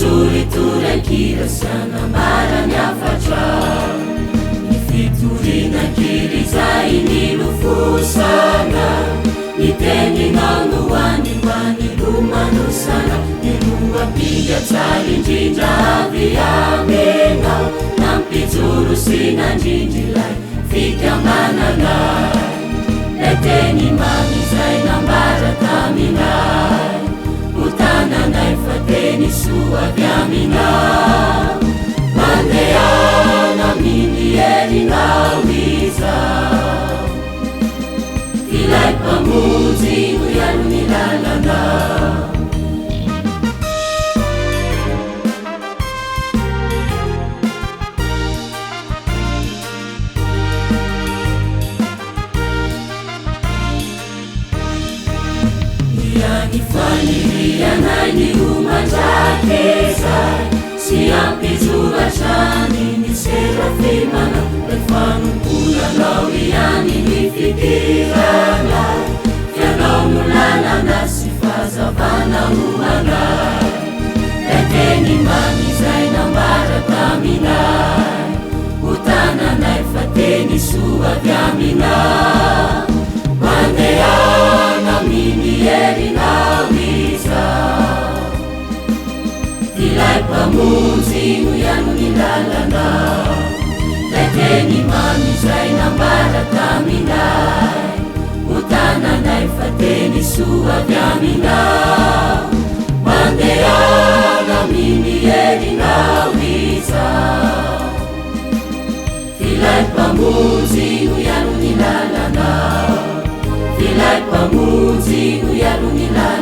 Hijoro hitory an-kira sy hanambara ny hafatrao. Ny fitoriana an-kira izay nilofosana. Ny teninao no hany mba nilomanosana. Ireo ampinga tsara indrindra avy aminao. Nampijoro sy nandrindra ilay fikambananay. Ilay teny mamy izay nambara taminay. Ho tananay fa teny soa avy aminao. Mandehana amin'ny herinao izao. F'ilay Mpamonjy no hiaro ny lalanao. Dia ny fanirianay ny ho mandrakizay sy hampijoro hatrany ny serafimana Ilay fanompoana Anao ihany ny fikiranay F'ianao no lalana sy fahazavana ho anay Ilay teny mamy izay nambara taminay Ho tananay fa teny soa avy aminao Mandehana amin'ny herinao izao Ilay Mpamonjy no ihany ny lalanao Ilay teny mamy izay nambara taminay Ho tananay fa teny soa avy aminao Mandehana amin'ny herinao izao F'ilay Mpamonjy no hiaro ny lalanao F'ilay Mpamonjy no hiaro ny lalanao.